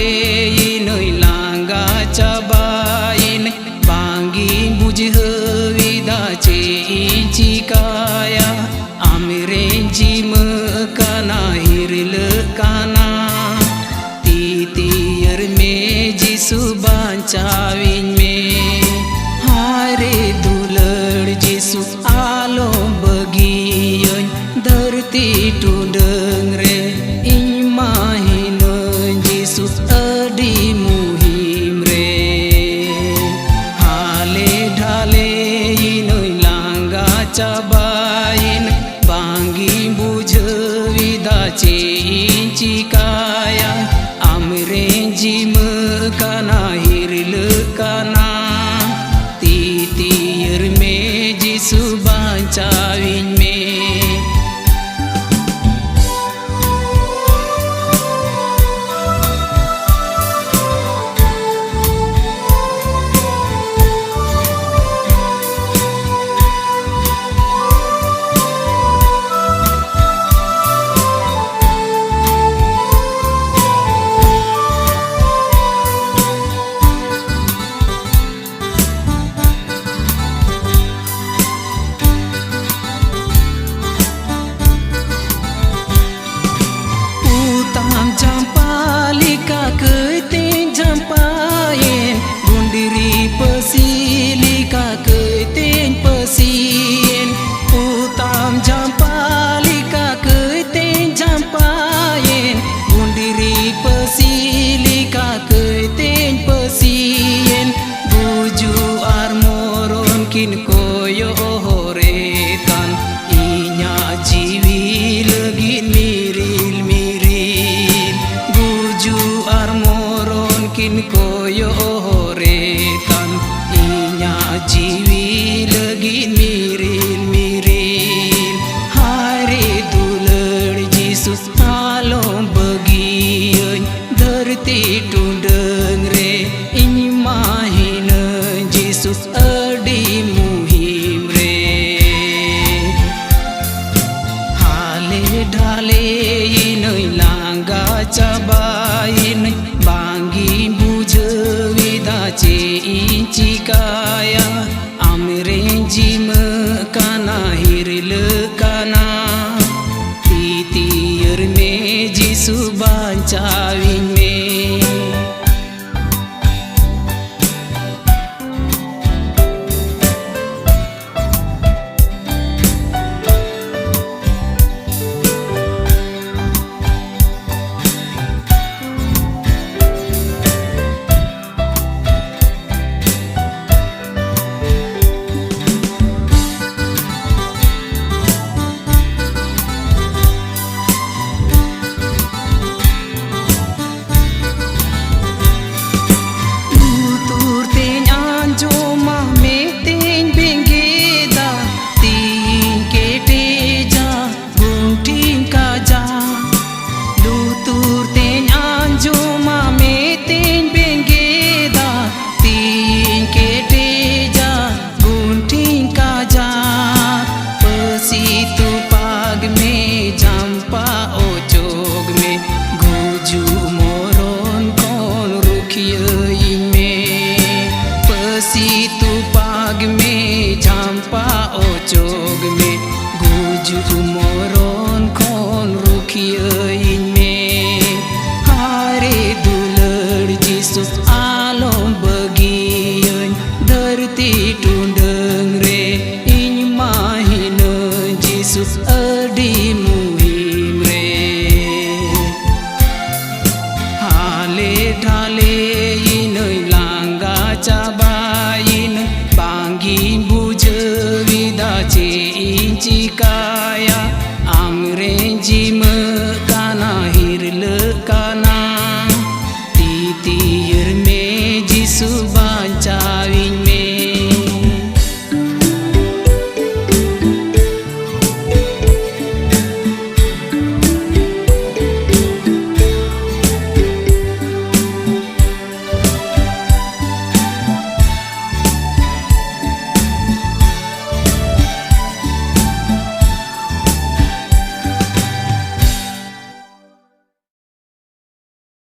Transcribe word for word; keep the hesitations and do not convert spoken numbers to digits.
ᱤᱱᱟᱹᱧ ᱞᱟᱸᱜᱟ ᱪᱟᱵᱟᱭᱮᱱ, ᱵᱟᱝᱜᱤᱧ ᱵᱩᱡᱷᱟᱹᱣᱮᱫᱟ ᱪᱮᱫ ᱤᱧ ᱪᱤᱠᱟᱭᱟ᱾ ᱟᱢᱨᱮᱧ ᱡᱤᱢᱟᱹ ᱠᱟᱱᱟ, ᱦᱤᱨᱞᱟᱹᱜ ᱠᱟᱱᱟ, ᱛᱤ ᱛᱤᱭᱟᱹᱨ ᱢᱮ ᱡᱤᱥᱩ, ᱵᱟᱧᱪᱟᱣᱤᱧ ᱢᱮ᱾ ᱦᱟᱭ ᱨᱮ ᱫᱩᱞᱟᱹᱲ ᱡᱤᱥᱩ, ᱟᱞᱚᱢ ᱵᱟᱹᱜᱤᱭᱟᱹᱧ, ᱫᱷᱟᱹᱨᱛᱤ ᱴᱩᱰᱟᱹᱝ ᱨᱮ ᱤᱧ ᱢᱟ ᱦᱤᱱᱟᱹᱧ ᱡᱤᱥᱩ ᱟᱹᱰᱤ ᱢᱩᱦᱤᱢ ᱨᱮ᱾ ᱦᱟᱞᱮ ᱰᱷᱟᱞᱮ ᱤᱱᱟᱹᱧ ᱞᱟᱸᱜᱟ ᱪᱟᱵᱟᱭᱮᱱ, ᱵᱟᱝᱜᱤᱧ ᱵᱩᱡᱷᱟᱹᱣᱮᱫᱟ ᱪᱮᱫ ᱤᱧ ᱪᱤᱠᱟᱭᱟ᱾ ᱟᱢᱨᱮᱧ ᱡᱤᱢᱟᱹ ᱠᱟᱱᱟ, ᱦᱤᱨᱞᱟᱹᱜ ᱠᱟᱱᱟ, ᱛᱤ ᱛᱤᱭᱟᱹᱨ ᱢᱮ ᱡᱤᱥᱩ, ᱵᱟᱧᱪᱟᱣᱤᱧ ᱢᱮ᱾ ᱯᱚᱛᱟᱢ ᱪᱟᱢᱯᱟ ᱞᱮᱠᱟ ᱠᱟᱹᱭᱛᱮᱧ ᱪᱟᱢᱯᱟᱭᱮᱱ, ᱜᱩᱸᱰᱨᱤ ᱯᱟᱹᱥᱤ ᱞᱮᱠᱟ ᱠᱟᱹᱭᱛᱮᱧ ᱯᱟᱹᱥᱤᱭᱮᱱ᱾ ᱯᱚᱛᱟᱢ ᱪᱟᱢᱯᱟ ᱞᱮᱠᱟ ᱠᱟᱹᱭᱛᱮᱧ ᱪᱟᱢᱯᱟᱭᱮᱱ, ᱜᱩᱸᱰᱨᱤ ᱯᱟᱹᱥᱤ ᱞᱮᱠᱟ ᱠᱟᱹᱭᱛᱮᱧ ᱯᱟᱹᱥᱤᱭᱮᱱ᱾ ᱜᱩᱡᱩᱜ ᱟᱨ ᱢᱚᱨᱚᱱ ᱠᱤᱱ ᱠᱚᱭᱚᱜ ᱦᱚᱨᱮ ᱠᱟᱱ, ᱤᱧᱟᱜ ᱡᱤᱣᱤ ᱞᱟᱹᱜᱤᱫ ᱢᱤᱨᱤᱞ ᱢᱤᱨᱤᱞ᱾ ᱜᱩᱡᱩᱜ ᱟᱨ ᱢᱚᱨᱚᱱ ᱠᱤᱱ ᱠᱚᱭᱚᱜ ᱦᱚᱨᱮ ᱠᱟᱱ, ᱤᱧᱟᱜ ᱡᱤᱣᱤ ᱞᱟᱹᱜᱤᱫ ᱢᱤᱨᱤᱞ ᱢᱤᱨᱤᱞ᱾ ᱦᱟᱭ ᱨᱮ ᱫᱩᱞᱟᱹᱲ ᱡᱤᱥᱩ, ᱟᱞᱚᱢ ᱵᱟᱹᱜᱤᱭᱟᱹᱧ, ᱫᱷᱟᱹᱨᱛᱤ ᱴᱩᱰᱟᱹᱝ ᱨᱮ ᱤᱧ ᱢᱟ ᱦᱤᱱᱟᱹᱧ ᱡᱤᱥᱩ ᱟᱹᱰᱤ ᱢᱩᱦᱤᱢ ᱨᱮ᱾ ᱦᱟᱞᱮ ᱰᱷᱟᱞᱮ ᱤᱱᱟᱹᱧ ᱞᱟᱸᱜᱟ ᱪᱟᱵᱟᱭᱮᱱᱟᱹᱧ, ᱰᱷᱟᱞᱮᱭᱤᱱᱟᱹᱧ, ᱞᱟᱸᱜᱟ ᱪᱟᱵᱟᱭᱤᱱᱟᱹᱧ, ᱵᱟᱝᱜᱤᱧ ᱵᱩᱡᱷᱟᱹᱣᱮᱫᱟ ᱪᱮᱫ ᱤᱧ ᱪᱤᱠᱟᱭᱟ᱾ ᱟᱢᱨᱮᱧ ᱡᱤᱢᱟᱹᱜ ᱠᱟᱱᱟ, ᱦᱤᱨᱞᱟᱹᱜ ᱠᱟᱱᱟ, ᱛᱤ ᱛᱤᱭᱟᱹᱨ ᱢᱮ ᱡᱤᱥᱩ᱾